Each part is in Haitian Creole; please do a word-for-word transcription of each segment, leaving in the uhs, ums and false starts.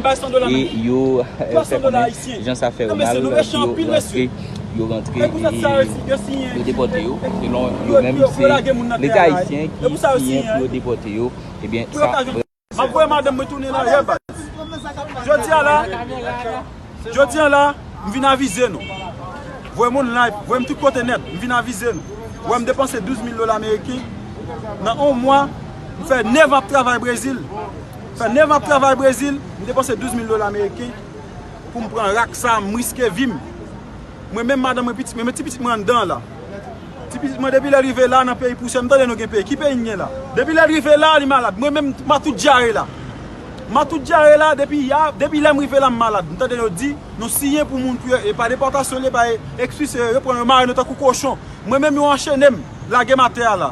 E yo fè konnen jan sa fè yo mal, yo rantre, yo rantre, e yo depòte yo. Selon yo menm, se Leta ayisyen ki siyen pou yo depòte yo. Ebyen, sa M ap voye madanm mwen tounen dèyè, baz. Jodi a la, jodi a la, m vin avize nou. Voye moun live, voye m tout kote nèt, m vin avize nou. Ou wè m depanse douz mil dola ameriken. Nan yon mwa, m fè nèf an ap travay Brezil. M fè nèf an ap travay Brezil, m depanse douz mil dola ameriken pou m pran rak sa, m riske vi m. Mwen menm, madanm mwen, pitit mwen, men ti pitit mwen anndan an la. Ti pitit mwen, depi lè l rive la nan peyi pousyè, m tande nou gen peyi. Ki peyi n gen la? Depi lè l rive la, li malad. Mwen menm, m a tout dyare la. M a tout dyare la, depi ya, depi lè m rive la, m malad. M tande yo di, nou siyen pou moun pou yo, e pa depòtasyon li ye, pa e ekspilse yo, yo pran yo mare nou tankou kochon. Mwen menm, yo anchene m, lage m atè a la.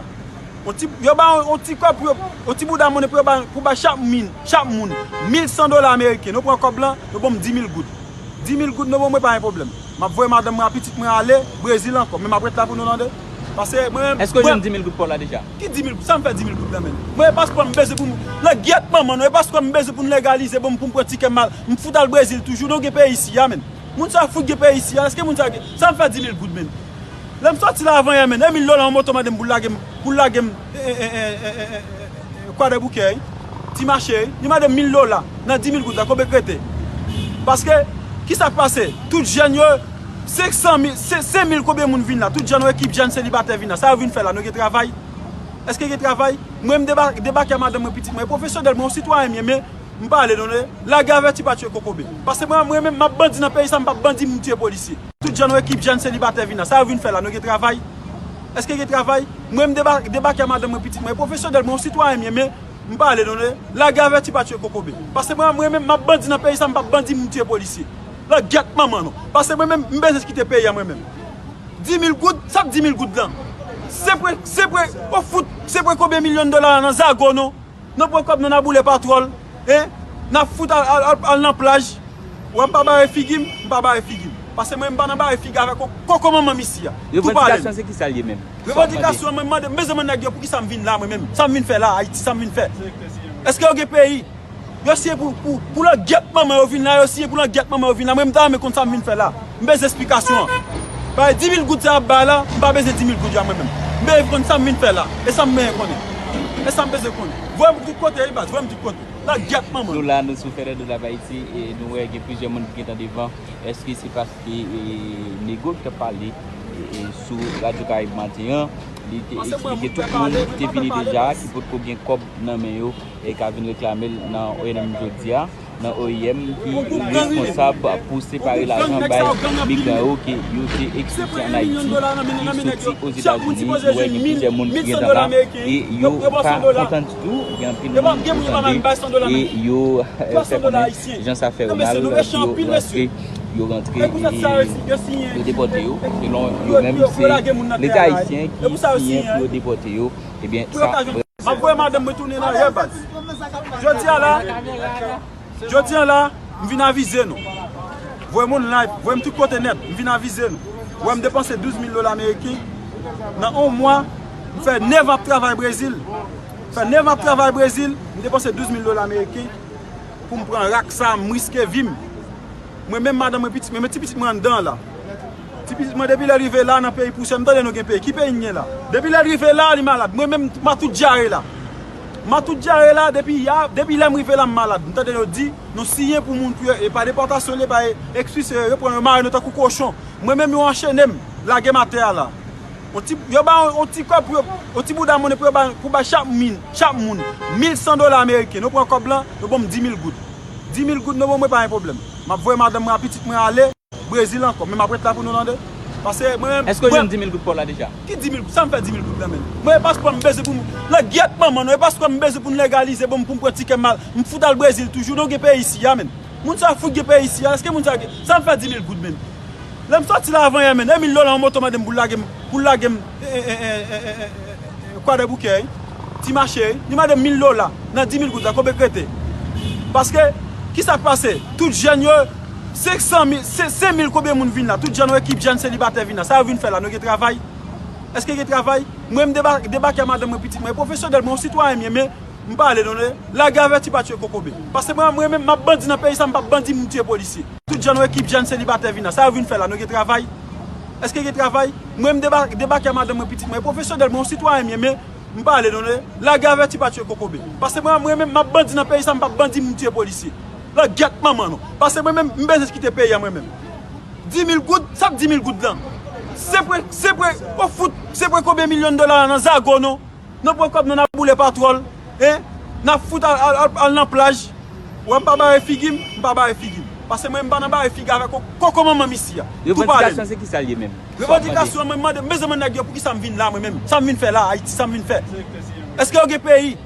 On ti, yo ba on, on ti kòb pou yo, on ti bouda monnen pou yo ba, pou bay chak min, chak moun, mil san dola ameriken. Nou pran kòb lan, yo ban m di mil goud. Di mil goud, nou ban mwen, pa gen pwoblèm. M ap voye madanm mwen ak pitit mwen ale Brezil ankò, men m ap ret la pou nou tande. Paske mwen menm. Èske w jwenn di mil goud pa w la deja? Ki di mil goud? Sa m fè di mil goud la, menm? Mwen, e paspò m bezwen pou m, nan gyèt manman nou, e paspò m bezwen pou n legalize, ban m, pou m pran tikè m al, m fout al Brezil toujou, nou gen peyi isi a, menm. Moun sa fout gen peyi isi a, èske moun sa gen, sa m fè di mil goud, menm? Lè m sòti la avan yè, menm, e mil dola yon moto mande m pou l lage m, pou l lage m, e, e, Kwadèboukè, wi. Ti mache, wi. Li mande m mil dola. Nan di mil goud la, konbyen k rete? Paske, kisa k pase? Tout jèn yo, senk san mil, se, senk mil konbyen moun vin la? Tout jèn, yon ekip jèn selibatè vin la. Sa yo vin fè la? Nou gen travay? Èske gen travay? Mwen, m deba-, debake a madanm mwen, pitit mwen. Pwofesyonèl, mwen, yon sitwayen m ye, men m pale nou, lage avèti pa tiye kokobe. Paske mwen, mwen menm, m ap bandi nan peyi sa, m p ap bandi, m tiye polisye. Tout jèn, yon ekip jèn selibatè vin la. Sa yo vin fè la? Nou gen travay? Èske gen travay? Mwen, m deba-, debake a madanm mwen, pitit mwen. Pwofesyonèl, mwen, yon sitwayen m ye, men m pale nou, lage avèti pa tiye kokobe. Paske mwen, mwen menm, m ap bandi nan peyi sa, m p ap bandi, m tiye polisye. Nan gyèt manman nou. Paske mwen menm, m bezwen kite peyi a mwen menm. Di mil goud, sa k di mil goud lan? Se pre, se pre, o fout, se pre konbyen milyon dola nan zago nou? Nou pran kòb nou, n a boule patwòl, en? N a fout al, al, al, al nan plaj. Wè, m pa bare figi m, m pa bare figi m. Paske mwen, m pa nan bare figi avèk on koko manman m isi a. Tou pale. Revandikasyon se kisa l ye menm? Revandikasyon, mwen mande, m bezwen mande nèg yo poukisa m vin la, mwen menm. Sa m vin fè la, Ayiti, sa m vin fè? Èske yo gen peyi? Yo siyen pou, pou, pou langyèt manman yo vin la, yo siyen pou langyèt manman yo vin la. Mwen, m ta renmen konn sa m vin fè la. M bezwen esplikasyon an. Paske di mil goud sa y ap bay la, m pa bezwen di mil goud yo a mwen menm. M bezwen konn sa m vin fè la. E sa m bezwen konnen. E sa m bezwen konnen. Voye m tout kote, wi, baz, voye m tout kote. Langyèt manman. Nou la, nou sou Fede de Live Haïti, e nou wè gen plizyè moun ki gentan devan. Èske se paske, e, nego ki t ap pale, e, e, sou Radyo Karayib maten an, li te eksplike tout moun ki te vini deja, ki potko gen kòb nan men yo, e ka vin reklame l nan O N M jodi a, nan O I M ki responsab pou separe lajan bay migran yo ke yo te eksplike ann Ayiti, ki soti Ozetazini, nou wè gen plizyè moun ki gentan la, e yo pa kontan ditou, gen anpil moun ki tande, e yo, e, fè konnen jan sa fè yo mal, yo rantre, yo rantre, e, yo depòte yo. Selon yo menm, se Leta ayisyen ki siyen pou yo depòte yo. Ebyen, sa. M ap voye madanm mwen tounen dèyè, baz. Jodi a la, jodi a la, m vin avize nou. Voye moun live, voye m tout kote nèt, m vin avize nou. Ou wè m depanse douz mil dola ameriken. Nan yon mwa, m fè nèf an ap travay Brezil. M fè nèf an ap travay Brezil, m depanse douz mil dola ameriken pou m pran rak sa, m riske vi m. Mwen menm, madanm mwen, pitit mwen, men ti pitit mwen anndan an la. Ti pitit mwen, depi lè l rive la nan peyi pousyè, m tande nou gen peyi. Ki peyi n gen la? Depi lè l rive la, li malad. Mwen menm, m a tout dyare la. M a tout dyare la, depi ya, depi lè m rive la, m malad. M tande yo di, nou siyen pou moun pou yo, e pa depòtasyon li ye, pa e, ekspilse yo, yo pran yo mare nou tankou kochon. Mwen menm, yo anchene m, lage m atè a la. On ti, yo ba on, on ti kòb pou yo, on ti bouda monnen pou yo ba, pou bay chak min, chak moun, mil san dola ameriken. Nou pran kòb lan, yo ban m di mil goud. Di mil goud, nou ban mwen, pa gen pwoblèm. M ap voye madanm mwen ak pitit mwen ale Brezil ankò, men m ap ret la pou nou tande. Paske mwen menm. Èske w jwenn di mil goud pa w la deja? Ki di mil goud? Sa m fè di mil goud la, menm? Mwen, e paspò m bezwen pou m, langyèt manman nou, e paspò m bezwen pou n legalize, ban m, pou m pran tikè m al, m fout al Brezil toujou, nou gen peyi isi a, menm. Moun sa fout gen peyi isi a, èske moun sa gen, sa m fè di mil goud, menm? Lè m sòti la avan yè, menm, e mil dola yon moto mande m pou l lage m, pou l lage m, e, e, Kwadèboukè, wi. Ti mache, wi. Li mande m mil dola. Nan di mil goud la, konbyen k rete? Paske, kisa k pase? Tout jèn yo, senk san mil, se, senk mil konbyen moun vin la? Tout jèn, yon ekip jèn selibatè vin la. Sa yo vin fè la? Nou gen travay? Èske gen travay? Mwen, m deba-, debake a madanm mwen, pitit mwen. E pwofesyonèl, mwen, yon sitwayen m ye, men M pale non, lage avèti pa tchwe kokobe. Paske mwen, mwen menm, m ap bandi nan peyi sa, m p ap bandi, m tchwe polisye. Tout jèn, yon ekip jèn selibatè vin la. Sa yo vin fè la, nou gen travay? Èske gen travay? Mwen, m deba- debake a madanm mwen, pitit mwen, pwofesyonèl, mwen, yon sitwayen m ye, men m pale non, lage avèti pa tchwe kokobe. Paske mwen, mwen menm, m ap bandi nan peyi sa, m p ap bandi, m tchwe polisye. Langyèt manman nou. Paske mwen menm, m bezwen kite peyi a mwen menm. Di mil goud, sa k di mil goud lan? Se pre, se pre, o fout, se pre konbyen milyon dola nan zago nou? Nou pran kòb nou, n ap boule patwòl, en? N ap fout al, al, al, al nan plaj. Wè, m pa bare figi m, m pa bare figi m. Paske mwen, m pa nan bare figi avèk ko- koko manman m isi a. Tou pale m. Revandikasyon se ki sa l ye menm? Revandikasyon, mwen, m mande, m bezwen mande nèg yo poukisa m vin la, mwen menm. Sa m vin fè la, Ayiti, sa m vin fè. Èske yo gen peyi?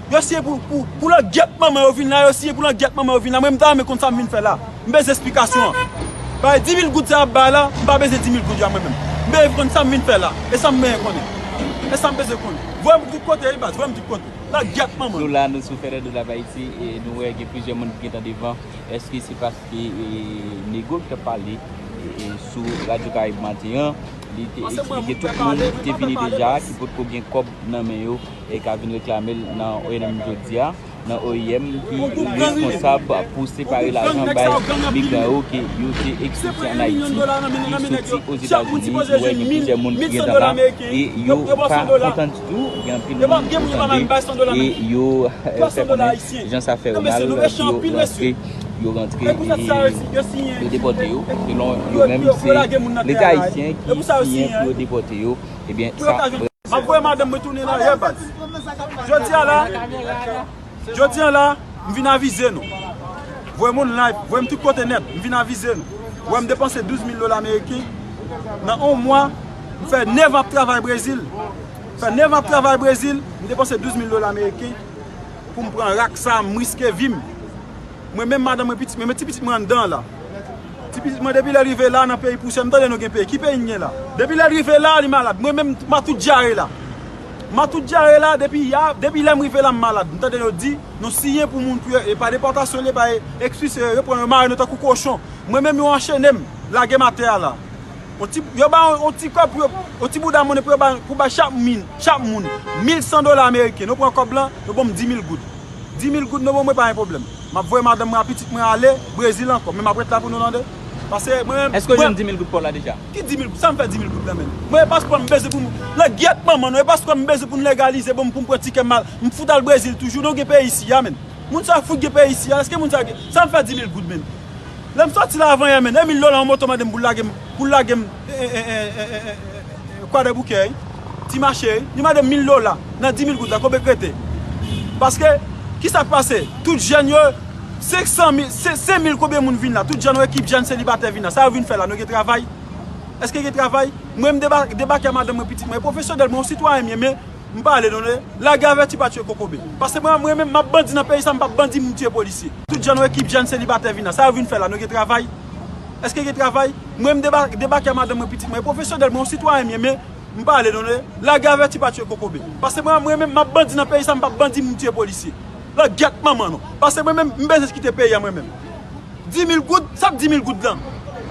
Yo siyen pou, pou, pou langyèt manman yo vin la, yo siyen pou langyèt manman yo vin la. Mwen, m ta renmen konn sa m vin fè la. M bezwen esplikasyon an. Bay di mil goud sa y ap bay la, m pa bezwen di mil goud yo a mwen menm. M bezwen konn sa m vin fè la. E sa m bezwen konnen. E sa m bezwen konnen. Voye m tout kote, wi, baz, voye m tout kote. Langyèt manman. Nou la, nou sou Fè Dèdè Dèdè Ayiti, e nou wè gen plizyè moun ki gentan devan. Èske se paske, e, nego ki t ap pale, e, e, sou Radyo Karayib maten an, li te eksplike tout moun ki te vini deja, ki potko gen kòb nan men yo, e ka vin reklame l nan O I M jodi a, nan O I M ki responsab pou separe lajan bay migran yo ke yo te ekspilse ann Ayiti, ki soti Ozetazini. Nou wè gen plizyè moun ki gentan la, e yo pa kontan ditou, gen anpil moun ki tande, e yo, e, fè konnen jan sa fè yo mal, yo rantre, yo rantre, e yo depòte yo. Selon yo menm, se Leta ayisyen ki siyen pou yo depòte yo. Ebyen, sa M ap voye madanm mwen tounen nan yè, baz. Jodi a la, jodi a la, m vin avize nou. Voye moun live, voye m tout kote nèt, m vin avize nou. Wè, m depanse douz mil dola ameriken. Nan yon mwa, m fè nèf an ap travay Brezil. M fè nèf an ap travay Brezil, m depanse douz mil dola ameriken pou m pran rak sa, m riske vi m. Mwen menm, madanm mwen, pitit mwen, men ti pitit mwen anndan an la. Ti pitit mwen, depi lè l rive la nan peyi pousyè, m tande nou gen peyi. Ki peyi n gen la? Depi lè l rive la, li malad. Mwen menm, m a tout dyare la. M a tout dyare la, depi ya, depi lè m rive la, m malad. M tande yo di, nou siyen pou moun, pou yo, e pa depòtasyon li ye, pa e ekspilse yo, yo pran yo mare nou tankou kochon. Mwen menm, yo anchene m, lage m atè a la. On ti, yo ba on, on ti kòb pou yo, on ti bouda monnen pou yo ba, pou bay chak min, chak moun, mil san dola ameriken. Nou pran kòb lan, yo ban m di mil goud. Di mil goud, nou ban mwen, pa gen pwoblèm. M ap voye madanm mwen ak pitit mwen ale Brezil ankò, men m ap ret la pou nou tande. Paske mwen menm. Èske w jwenn di mil goud pa w la deja? Ki di mil goud? Sa m fè di mil goud lan menm? Mwen, e paspò m bezwen pou m, langyèt manman nou, e paspò m bezwen pou n legalize, ban m, pou m pran tikè m al, m fout al Brezil toujou, nou gen peyi isi a, menm. Moun sa fout gen peyi isi a, èske moun sa gen, sa m fè di mil goud, menm? Lè m sòti la avan yè, menm, e mil dola yon moto mande m pou l lage m, pou l lage m, e, e, Kwadèboukè, wi. Ti mache, wi. Li mande m mil dola nan di mil goud la, konbyen k rete? Paske, kisa k pase? Tout jèn yo, senk san mil, se, senk mil konbyen moun vin la? Tout jèn, yon ekip jèn selibatè vin la. Sa yo vin fè la? Nou gen travay? Èske gen travay? Mwen, m deba- debake a madanm mwen, pitit mwen, pwofesyonèl, mwen, yon sitwayen m ye, men m pale non, lage avèti pa tchwe kokobe. Paske mwen, mwen menm, m ap bandi nan peyi sa, m p ap bandi, m tchwe polisye. Tout jèn, yon ekip jèn selibatè vin la. Sa yo vin fè la? Nou gen travay? Èske gen travay? Mwen, m deba- debake a madanm mwen, pitit mwen, pwofesyonèl, mwen, yon sitwayen m ye, men m pale non, lage avèti pa tchwe kokobe. Paske mwen, mwen menm, m ap bandi nan peyi sa, m p ap bandi, m tchwe polisye. Langyèt manman nou. Paske mwen menm, m bezwen kite peyi a mwen menm. Di mil goud, sa k di mil goud lan?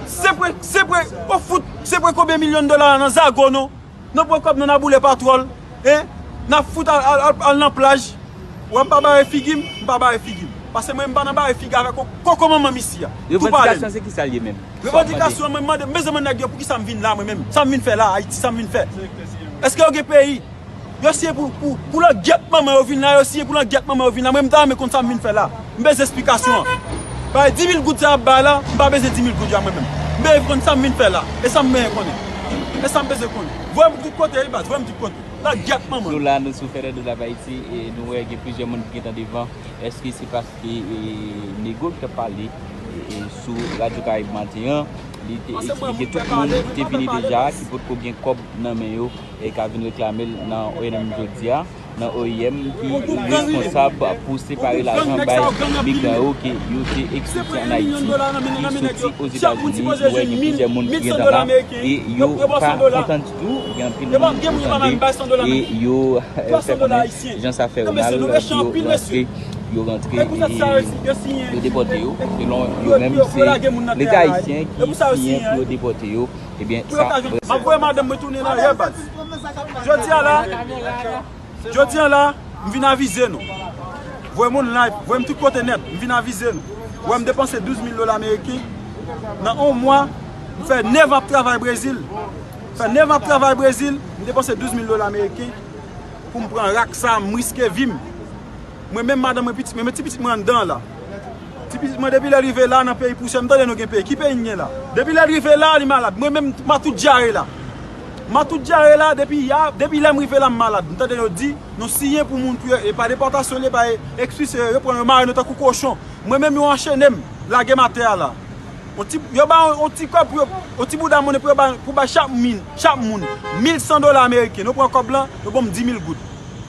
Se pre, se pre, o fout, se pre konbyen milyon dola nan zago nou? Nou pran kòb nou, n a boule patwòl, en? N a fout al, al, al, al nan plaj. Wè, m pa bare figi m, m pa bare figi m. Paske mwen, m pa nan bare figi avèk ko- koko manman m isi a. Tou pale m. Revandikasyon se ki sa l ye menm? Revandikasyon, mwen, m mande, m bezwen mande nèg yo poukisa m vin la, mwen menm. Sa m vin fè la, Ayiti, sa m vin fè? Èske yo gen peyi? Yo siyen pou, pou, pou langyèt manman yo vin la, yo siyen pou langyèt manman yo vin la. Mwen, m ta renmen konn sa m vin fè la. M bezwen esplikasyon an. Bay di mil goud sa y ap bay la, m pa bezwen di mil goud yo a mwen menm. M bezwen konn sa m vin fè la. E sa m bezwen konnen. E sa m bezwen konnen. Voye m tout kote, wi, baz, voye m tout kote. Langyèt manman. Nou la, nou sou Fè Dèdè Dèdè Ayiti, e nou wè gen plizyè moun ki gentan devan. Èske se paske, e, nego ki t ap pale, e, e, sou Radyo Karayib maten an, li te eksplike tout moun ki te vini deja, ki potko gen kòb nan men yo, e ka vin reklame l nan O I M jodi a, nan O I M ki responsab pou separe lajan bay migran yo ke yo te ekspilse ann Ayiti, ki soti Ozetazini. Nou wè gen plizyè moun ki gentan la, e yo pa kontan ditou, gen anpil moun ki tande, e yo, e, fè konnen jan sa fè yo mal, yo rantre, yo rantre, e yo depòte yo. Selon yo menm, se Leta ayisyen ki siyen pou yo depòte yo. Ebyen, sa. M ap voye madanm mwen tounen nan yè, baz. Jodi a la, jodi a la, m vin avize nou. Voye moun live, voye m tout kote nèt, m vin avize nou. Wè m depanse douz mil dola ameriken. Nan yon mwa, m fè nèf an ap travay Brezil. Fè nèf an ap travay Brezil, m depanse douz mil dola ameriken pou m pran rak sa, m riske vi m. Mwen menm, madanm mwen, pitit mwen, men ti pitit mwen anndan la. Ti pitit mwen depi lè l rive la nan peyi pousyè, m tande nou gen peyi. Ki peyi n gen la? Depi lè l rive la, li malad. Mwen menm, m a tout dyare la. M a tout dyare la, depi ya, depi lè m rive la, m malad. M tande yo di, nou siyen pou moun pou yo, e pa depòtasyon li, e pa e, ekspilse yo, yo pran yo mare nou tankou kochon. Mwen menm, yo anchene m, lage m atè a la. On ti, yo ba on, on ti kòb pou yo, on ti bouda monnen pou yo ba, pou ba chak min, chak moun, mil san dola ameriken. Nou pran kòb lan, yo ban m di mil goud.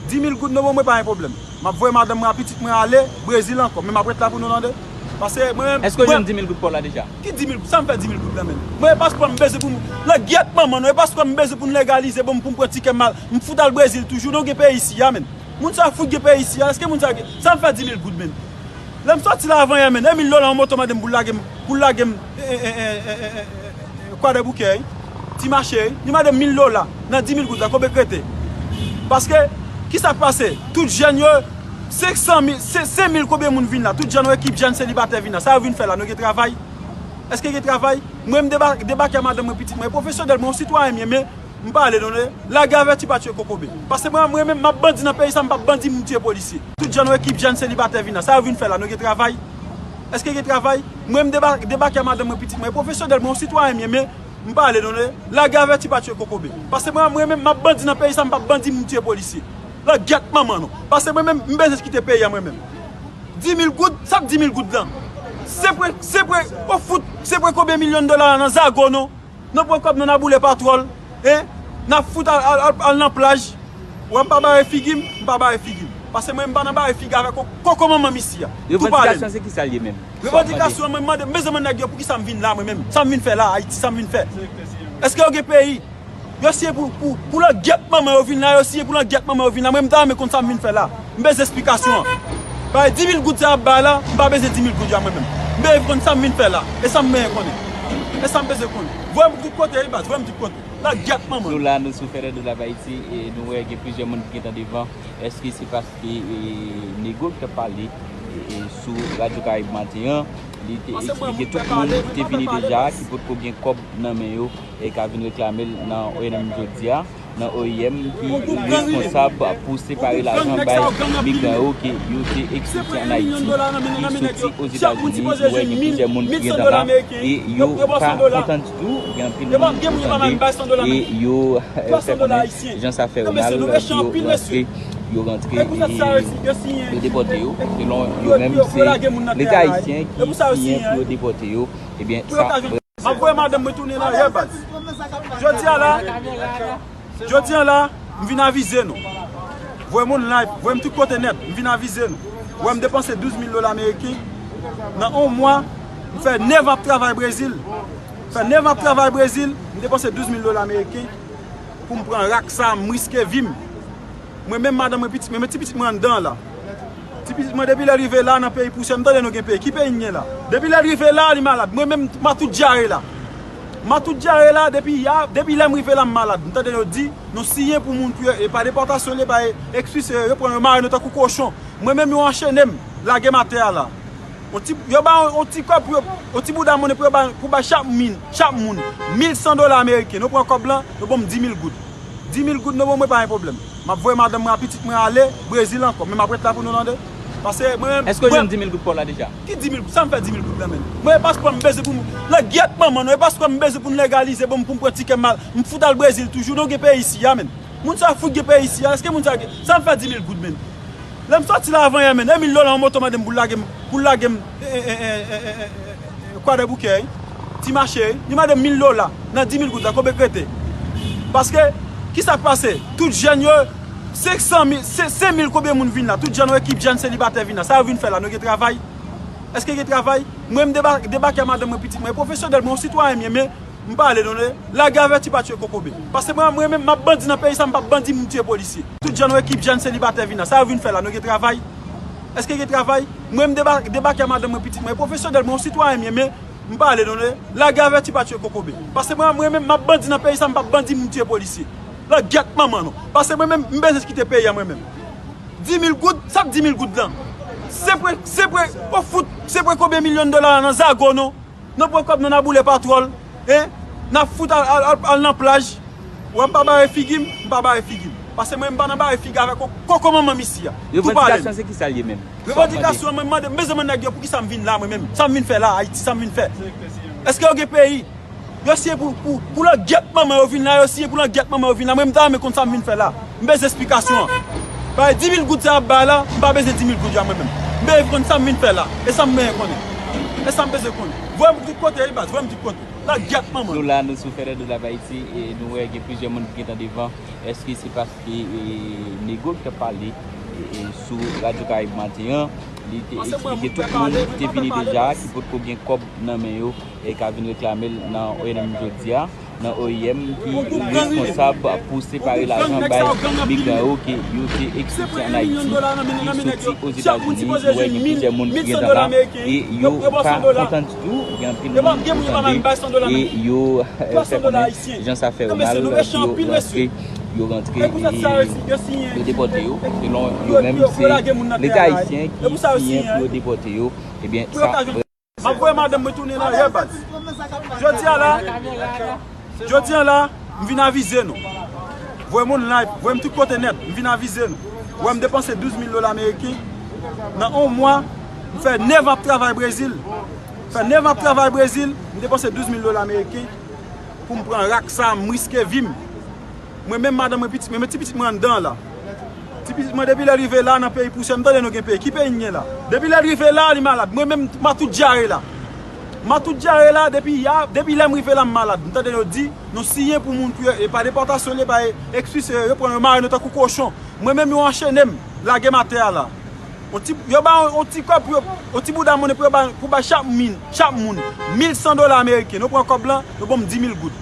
Di mil goud, nou ban mwen, pa gen pwoblèm. M ap voye madanm mwen ak pitit mwen ale Brezil ankò, men m ap ret la pou nou tande. Paske mwen menm, Èske w mwen jwenn di mil goud pa w la deja? Ki di mil goud? Sa m fè di mil goud la, menm? Mwen, e paspò m bezwen pou m, nan gyèt manman nou, e paspò m bezwen pou m legalize, bon, pou m pran tikè m al, m fout al Brezil toujou, nou gen peyi isi a, menm. Moun sa fout gen peyi isi a, èske moun sa gen, sa m fè di mil goud, menm? Lè m sòti la avan yè, menm, e mil dola yon moto mande m pou l lage m, pou l lage m, e, e, Kwadèboukè, wi. Ti mache, wi. Li mande m mil dola. Nan di mil goud la, konbyen k rete? Paske, ki sa k pase? Tout jèn yo, senk san mil, se, senk mil konbyen moun vin la? Tout jèn, yon ekip jèn selibatè vin la. Sa yo vin fè la? Nou gen travay? Èske gen travay? Mwen, m deba-, debake a madanm mwen, pitit mwen. Pwofesyonèl, mwen, yon sitwayen m ye, men m pale non, lage avèti pa tiye kokobe. Paske mwen, mwen menm, m ap bandi nan peyi sa, m p ap bandi pou m tiye polisye. Tout jèn, yon ekip jèn selibatè vin la. Sa yo vin fè la? Nou gen travay? Èske gen travay? Mwen, m deba-, debake a madanm mwen, pitit mwen. Pwofesyonèl, mwen, yon sitwayen m ye, men m pale non, lage avèti pa tiye kokobe. Paske mwen, mwen menm, m ap bandi nan peyi sa, m p ap bandi pou m tiye polisye. Nan gyèt manman nou. Paske mwen menm, m bezwen kite peyi a mwen menm. Di mil goud, sa k di mil goud lan? Senpre, senpre, o fout, senpre konbyen milyon dola la nan zago nou? Nou pran kòb nou, n a boule patwòl, en? N a fout al, al, al, al nan plaj. Wè, m pa bare figi m, m pa bare figi m. Paske mwen, m pa nan bare figi avèk ko-, koko manman m isi a. Tou pale m. Revandikasyon se ki sa l ye menm? Revandikasyon, mwen, m mande, m bezwen mande nèg yo poukisa m vin la, mwen menm. Sa m vin fè la, Ayiti, sa m vin fè? Èske yo gen peyi? Yo siyen pou, pou, pou langyèt manman yo vin la, yo siyen pou langyèt manman yo vin la. Mwen, m ta renmen konn sa m vin fè la. M bezwen esplikasyon an. Bay di mil goud sa y ap bay la, m pa bezwen di mil goud yo a mwen menm. M bezwen konn sa m vin fè la. E sa m bezwen konnen. E sa m bezwen konnen. Voye m tout kote, wi, baz, voye m tout kote. Langyèt manman. Sou la, nou sou Fede de la Haiti, e nou wè gen plizyè moun ki gentan devan. Èske se paske, e, nego ki t ap pale, e, e, sou Radyo Karayib maten an, li te eksplike tout moun ki te vini deja, ki potko gen kòb nan men yo, e ka vin reklame l nan O N M jodi a, nan O I M ki responsab pou separe lajan bay migran yo ke yo te eksplike ann Ayiti, ki soti Ozetazini. Nou wè gen plizyè moun ki gentan la, e yo pa kontan ditou. Gen anpil moun ki tande, e yo, e, fè konnen jan sa fè yo mal, yo rantre, yo rantre, e yo depòte yo. Selon yo menm, se Leta ayisyen ki siyen pou yo depòte yo. Ebyen, sa M ap voye madanm mwen tounen nan yè, baz. Jodi a la, jodi a la, m vin avize nou. Voye moun live, voye m tout kote nèt, m vin avize nou. Wè m depanse douz mil dola ameriken. Nan yon mwa, m fè nèf an ap travay Brezil. Fè nèf an ap travay Brezil, m depanse douz mil dola ameriken pou m pran rak sa, m riske vi m. Mwen menm, madanm mwen, pitit mwen, men ti pitit mwen anndan la. Ti pitit mwen, depi lè l rive la nan peyi pousyè, m tande nou gen peyi. Ki peyi n gen la? Depi lè l rive la, li malad. Mwen menm, m a tout dyare la. M a tout dyare la, depi ya, depi lè m rive la, m malad. M tande yo di, nou siyen pou moun pou yo, e pa depòtasyon li, e pa e, ekspilse yo, yo pran yo mare nou tankou kochon. Mwen menm, yo anchene m, lage m atè a la. On ti, yo ba on, on ti kòb pou yo, on ti bouda monnen pou yo ba, pou ba chak min, chak moun, mil san dola ameriken. Nou pran kòb lan, yo ban m di mil goud. Di mil goud, nou ban mwen, pa gen pwoblèm. M ap voye madanm mwen ak pitit mwen ale Brezil ankò, men m ap ret la pou nou tande. Paske mwen menm, Èske w jwenn di mil goud pa w la deja? Ki di mil goud? Sa m fè di mil goud la, menm? Mwen, e paspò m bezwen pou m, langyèt manman nou, e paspò m bezwen pou m legalize, bon, pou m pran tikè m al, m fout al Brezil toujou, nou gen peyi isi a, menm. Moun sa fout gen peyi isi a, èske moun sa gen, sa m fè di mil goud, menm? Lè m sòti la avan yè, menm, e mil dola yon moto mande m pou l lage m, pou l lage m, e, e, Kwadèboukè, wi. Ti mache, wi. Li mande m mil dola. Nan di mil goud la, konbyen k rete? Paske, ki sa k pase? Tout jèn yo, senk san mil, se, senk mil konbyen moun vin la? Tout jèn, yon ekip jèn selibatè vin la. Sa yo vin fè la? Nou gen travay? Èske gen travay? Mwen, m deba-, debake a madanm mwen, pitit mwen. Pwofesyonèl, mwen, yon sitwayen m ye, men m pale non, lage avèti pa tiye kokobe. Paske mwen, mwen menm, m ap bandi nan peyi sa, m p ap bandi pou m tiye polisye. Tout jèn, yon ekip jèn selibatè vin la. Sa yo vin fè la? Nou gen travay? Èske gen travay? Mwen, m deba-, debake a madanm mwen, pitit mwen. Pwofesyonèl, mwen, yon sitwayen m ye, men m pale non, lage avèti pa tiye kokobe. Paske mwen, mwen menm, m ap bandi nan peyi sa, m p ap bandi pou m tiye polisye. Langyèt manman nou. Paske mwen menm, m bezwen kite peyi a mwen menm. Di mil goud, sa k di mil goud lan? Se pre, se pre, o fout, se pre konbyen milyon dola nan zago nou? Nou pran kòb nou, n a boule patwòl, en? N a fout al, al, al, al nan plaj. Wè, m pa bare figi m, m pa bare figi m. Paske mwen, m pa nan bare figi avèk o-, koko manman m isi a. Tou pale. Revandikasyon se ki sa l ye menm? Revandikasyon, mwen, m mande, m bezwen mande nèg yo poukisa m vin la, mwen menm. Sa m vin fè la, Ayiti, sa m vin fè? Èske yo gen peyi? Yo siye pou, pou, pou langyèt manman yo vin la, yo siye pou langyèt manman yo vin la. Mwen, m ta renmen konn sa m vin fè la. M bezwen esplikasyon an. Paske di mil goud sa y ap bay la, m pa bezwen di mil goud yo a mwen menm. M bezwen konn sa m vin fè la. E sa m bezwen konnen. E sa m bezwen konnen. Voye m tout kote, wi, baz, voye m tout kote. Langyèt manman. Nou la, nou sou Fede Dola Ayiti, e nou wè gen plizyè moun ki gentan devan. Èske se paske, e, nego ki t ap pale, e, e, sou Radyo Karayib maten an, li te eksplike tout moun ki te vini deja, ki potko gen kòb nan men yo, e ka vin reklame l nan O I M jodi a, nan O I M ki responsab pou separe lajan bay migran yo ke yo te eksplike ann Ayiti, ki soti Ozetazini, ou wè gen plizyè moun ki gentan la, e yo pa kontan ditou, gen anpil moun ki tande, e yo, e, fè konnen jan sa fè yo mal, yo rantre, yo rantre, e yo depòte yo, selon yo menm, se Leta ayisyen ki siyen pou yo depòte yo, ebyen, sa M ap voye madanm mwen tounen nan rè, baz. Jodi a la, jodi a la, m vin avize nou. Voye moun live, voye m tout kote nèt, m vin avize nou. Wè m depanse douz mil dola ameriken. Nan yon mwa, m fè nèf an ap travay Brezil. Fè nèf an ap travay Brezil, m depanse douz mil dola ameriken pou m pran rak sa, m riske vi m. Mwen menm, madanm mwen, pitit mwen, men ti pitit mwen anndan an la. Ti pitit mwen, depi lè l rive la, nan peyi pousyè, m tande nou gen peyi. Ki peyi n gen la? Depi lè l rive la, li malad. Mwen menm, m a tout dyare la. M a tout dyare la, depi ya, depi lè m rive la, m malad. M tande yo di, nou siyen pou moun, pou yo, e pa depòtasyon li ye, pa e, ekspilse yo, yo pran yo, yo mare nou tankou kochon. Mwen menm, yo anchene m, lage m atè a la. On ti, yo ba on, on ti kòb pou yo, on ti bouda monnen pou yo ba, pou bay chak min, chak moun, mil san dola ameriken. Nou pran kòb lan, nou ban m di mil goud.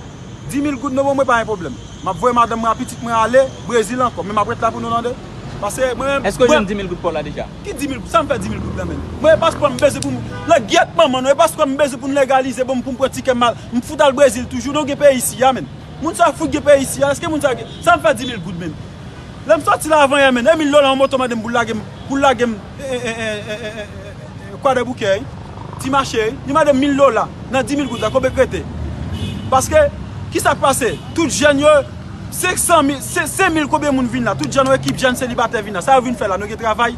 Di mil goud, nou ban mwen, pa gen pwoblèm. M ap voye madanm mwen ak pitit mwen ale Brezil ankò. Men m ap ret la pou nou tande. Paske mwen menm. Èske w jwenn di mil goud pa w la deja? Ki di mil goud? Sa m fè di mil goud la menm? Mwen, e paspò m bezwen pou m, langyèt manman nou, e paspò m bezwen pou n legalize, ban m, pou m pran tikè m al, m fout al Brezil toujou, nou gen peyi isi a menm. Moun sa fout gen peyi isi a, èske moun sa gen, sa m fè di mil goud menm? Lè m sòti la avan yè, men, Emil Lolan, yon moto mande m pou l lage m, pou l lage m, e, e, Kwadèboukè, wi. Ti mache, wi. Li mande m mil dola nan di mil goud la, konbyen k rete? Paske, ki sa k pase? Tout jèn yo, senk san mil, se, senk mil konbyen moun vin la? Tout jèn, yon ekip jèn selibatè vin la. Sa yo vin fè la? Nou gen travay?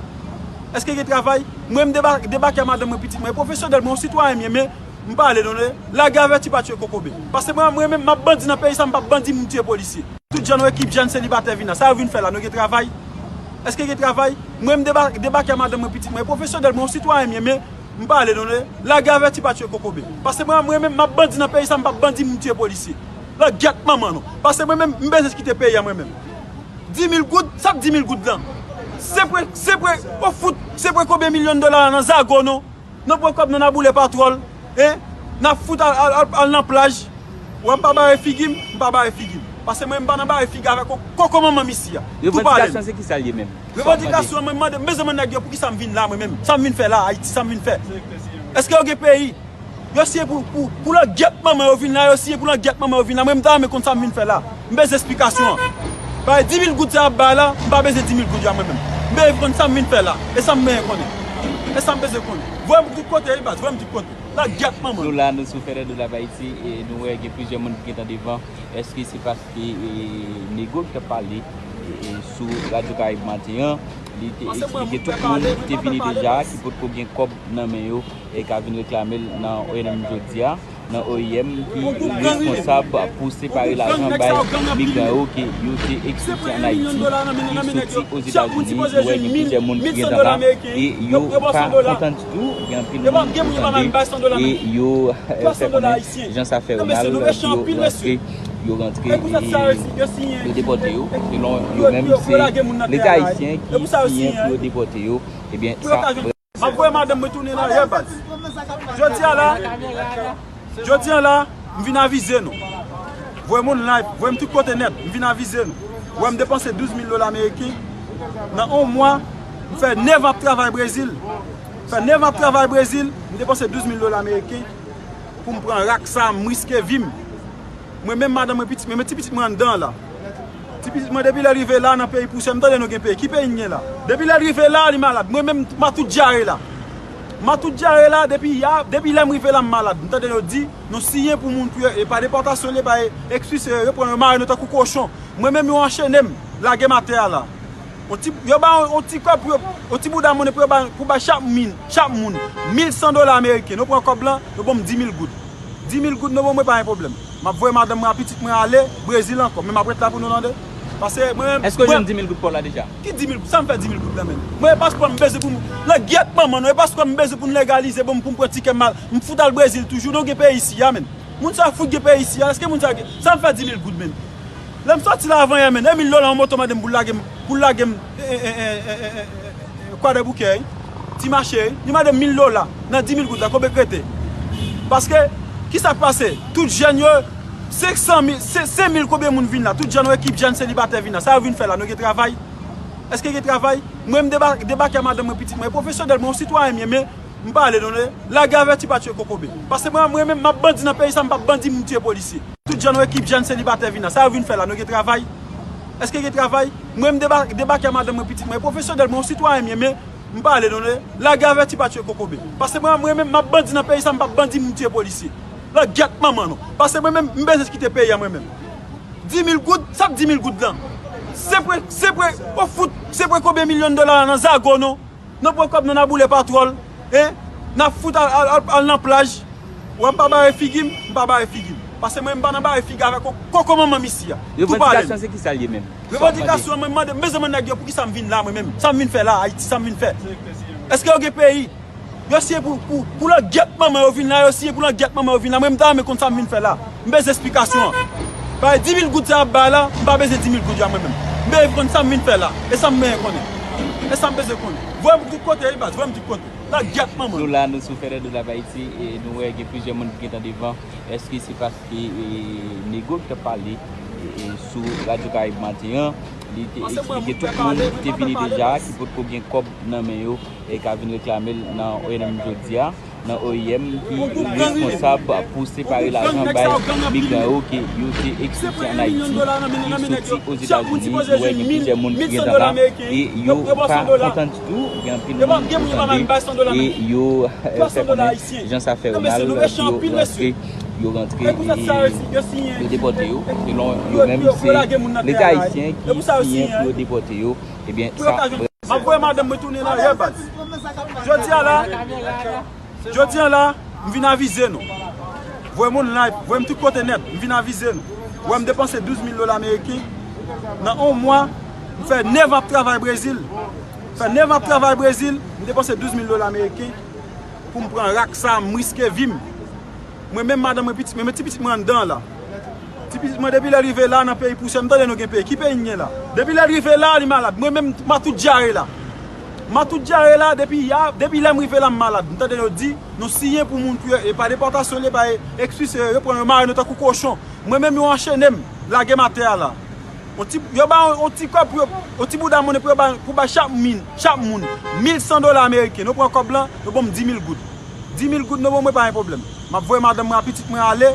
Èske gen travay? Mwen, m deba-, debake a madanm mwen, pitit mwen, pwofesyonèl, mwen, yon sitwayen m ye, men M pale nou, lage avèti pa tiye kokobe. Paske mwen, mwen menm, m ap bandi nan peyi sa, m p ap bandi pou m tiye polisye. Tout jèn, yon ekip jèn selibatè vin la. Sa yo vin fè la? Nou gen travay? Èske gen travay? Mwen, m deba-, debake a madanm mwen, pitit mwen, pwofesyonèl, mwen, yon sitwayen m ye, men m pale nou, lage avèti pa tiye kokobe. Paske mwen, mwen menm, m ap bandi nan peyi sa, m p ap bandi pou m tiye polisye. Langyèt manman nou. Paske mwen menm, m bezwen kite peyi a mwen menm. Di mil goud, sa k di mil goud lan? Se pre, se pre, o fout, se pre konbyen milyon dola nan zago nou? Nou pran kòb nou, n a boule patwòl, en? N a fout al, al, al, al nan plaj. Wè, m pa bare figi m, m pa bare figi m. Paske mwen, m pa nan bare figi avèk o-, koko manman m isi a. Tou pale. Revandikasyon se ki sa l ye menm? Revandikasyon, mwen, m mande, m bezwen mande nèg yo poukisa m vin la, mwen menm. Sa m vin fè la, Ayiti, sa m vin fè? Èske yo gen peyi? Yo siye pou, pou, pou langyèt manman yo vin la, yo siye pou langyèt manman yo vin la. Mwen, m ta renmen konn sa m vin fè la. M bezwen esplikasyon an. Paske di mil goud sa y ap bay la, m pa bezwen di mil goud yo a mwen menm. M bezwen konn sa m vin fè la. E sa m bezwen konnen. E sa m bezwen konnen. Voye m tout kote, wi, baz, voye m tout kote. Langyèt manman. Nou la, nou sou Fede Dola Ayiti, e nou wè gen plizyè moun ki gentan devan. Èske se paske, e, nego ki t ap pale, e, e, sou Radyo Karayib maten an, li te eksplike tout moun ki te vini deja, ki potko gen kòb nan men yo, e ka vin reklame l nan O I M jodi a, nan O I M ki responsab pou separe lajan bay migran yo ke yo te eksplike ann Ayiti, ki soti Ozetazini, ou wè gen plizyè moun ki gentan la, e yo pa kontan ditou, gen anpil moun ki tande, e yo, e, fè konnen jan sa fè yo mal, yo rantre, yo rantre, e yo depòte yo, selon yo menm, se Leta ayisyen ki siyen pou yo depòte yo, ebyen, sa M ap voye madanm mwen tounen nan rè, baz. Jodi a la, jodi a la, m vin avize nou. Voye moun live, voye m tout kote nèt, m vin avize nou. Wè, m depanse douz mil dola ameriken. Nan yon mwa, m fè nèf an ap travay Brezil. Fè nèf an ap travay Brezil, m depanse douz mil dola ameriken pou m pran rak sa, m riske vi m. Mwen menm, madanm mwen, pitit mwen, men ti pitit mwen anndan an la. Ti pitit mwen, depi lè l rive la nan peyi pousè, m tande nou gen peyi. Ki peyi n gen la? Depi lè l rive la, li malad. Mwen menm, m a tout dyare la. M a tout dyare la, depi ya, depi lè m rive la, m malad. M tande yo di, nou siyen pou moun pou yo, e pa depòtasyon li ye, pa e, eksplise yo, yo pran yo mare nou tankou kochon. Mwen menm, yo anchene m, lage m atè a la. On ti, yo ba on, on ti kòb pou yo, on ti bouda monnen pou yo ba, pou bay chak min, chak moun, mil san dola ameriken. Nou pran kòb lan, yo ban m di mil goud. Di mil goud, nou ban mwen, pa gen pwoblèm. M ap voye madanm mwen ak pitit mwen ale Brezil ankò, men m ap ret la pou nou tande. Paske mwen menm, Èske w mwen jwenn di mil goud pa w la deja? Ki di mil goud? Sa m fè di mil goud la menm? Mwen, e paspò m bezwen pou m, nan gyèt manman nou, e paspò m bezwen pou m legalize, bon, pou m pran tikè m al, m fout al Brezil toujou, nou gen peyi isi a menm. Moun sa fout gen peyi isi a, èske moun sa gen, sa m fè di mil goud menm? Lè m sòti la avan yè menm, e mil dola yon moto mande m pou l lage m, pou l lage m, e, e, e, Kwadèboukè, wi. Ti mache, wi. Li mande m mil dola nan di mil goud la, konbyen k rete? Paske, ki sa k pase? Tout jèn yo, senk san mil, se, senk mil konbyen moun vin la? Tout jèn, yon ekip jèn selibatè vin la. Sa yo vin fè la? Nou gen travay? Èske gen travay? Mwen, m deba-, debake a madanm mwen, pitit mwen. Pwofesyonèl, mwen, yon sitwayen m ye, men m pale, non, lage avèti pa tiye kokobe. Paske mwen, mwen menm, m ap bandi nan peyi sa, m p ap bandi, m tiye polisye. Tout jèn, yon ekip jèn selibatè vin la. Sa yo vin fè la? Nou gen travay? Èske gen travay? Mwen, m deba-, debake a madanm mwen, pitit mwen. Pwofesyonèl, mwen, yon sitwayen m ye, men m pale, non, lage avèti pa tiye kokobe. Paske mwen, mwen menm, m ap bandi nan peyi sa, m p ap bandi, m tiye polisye. Nan gyèt manman nou. Paske mwen menm, m bezwen kite peyi a mwen menm. Di mil goud, sa k di mil goud lan? Se pre, se pre, ou fout, se pre konbyen milyon dola nan zago nou? Nou pran kòb nou, n a boule patwòl, en? N a fout al, al, al, al nan plaj. Wè m pa bare figi m, m pa bare figi m. Paske mwen, m pa nan bare figi avèk ko-, koko manman m isi a. Tou pale m. Revandikasyon se ki sa l ye menm? Revandikasyon, mwen, m mande, m bezwen mande nèg yo poukisa m vin la, mwen menm. Sa m vin fè la, Ayiti, sa m vin fè? Èske yo gen peyi? Yo siyen pou, pou, pou langyèt manman yo vin la, yo siyen pou langyèt manman yo vin la. Mwen, m ta renmen konn sa m vin fè la. M bezwen esplikasyon an. Paske di mil goud sa y ap bay la, m pa bezwen di mil goud yo a mwen menm. M bezwen konn sa m vin fè la. E sa m bezwen konnen. E sa m bezwen konnen. Voye m tout kote, wi, baz, voye m tout kote. Langyèt manman. Nou la, nou sou Fede de Live Haïti, e nou wè gen plizyè moun ki gentan devan. Èske se paske, e, Nego ki t ap pale, e, sou Radyo Karayib maten an, li te eksplike tout moun ki te vini deja, ki potko gen kòb nan men yo, e ka vin reklame l nan O I M jodi a, nan O I M ki responsab pou separe lajan bay migran yo ke yo te eksplike ann Ayiti, ki soti Ozetazini. Nou wè gen plizyè moun ki gentan la, e yo pa kontan ditou, gen anpil moun ki tande, e yo, e, fè konnen jan sa fè yo mal, yo rantre, yo rantre, e, yo depòte yo. Selon yo menm, se Leta ayisyen ki siyen pou yo depòte yo. Ebyen, sa M ap voye madanm mwen tounen nan rèv, baz. Jodi a la, jodi a la, m vin avize nou. Voye moun live, voye m tout kote nèt, m vin avize nou. Wè m depanse douz mil dola ameriken nan yon mwa, m fè nèf an ap travay Brezil. M fè nèf an ap travay Brezil, m depanse douz mil dola ameriken pou m pran rak sa, m riske vi m. Mwen menm, madanm mwen, pitit mwen, men ti pitit mwen anndan an la. Ti pitit mwen, depi lè l rive la nan peyi pousè, m tande nou gen peyi. Ki peyi n gen la? Depi lè l rive la, li malad. Mwen menm, m a tout dyare la. M a tout dyare la, depi ya, depi lè m rive la, m malad. M tande yo di, nou siyen pou moun pou yo, e pa depòtasyon li ye, pa e, eksplise yo, yo pran yo mare nou tankou kochon. Mwen menm, yo anchene m, lage m atè a la. On ti, yo ba on, on ti kòb pou yo, on ti bouda monnen pou yo ba, pou bay chak min, chak moun, mil san dola ameriken. Nou pran kòb lan, yo ban m di mil goud. Di mil goud, nou ban mwen, pa gen pwoblèm. M ap voye madanm mwen ak pitit mwen ale.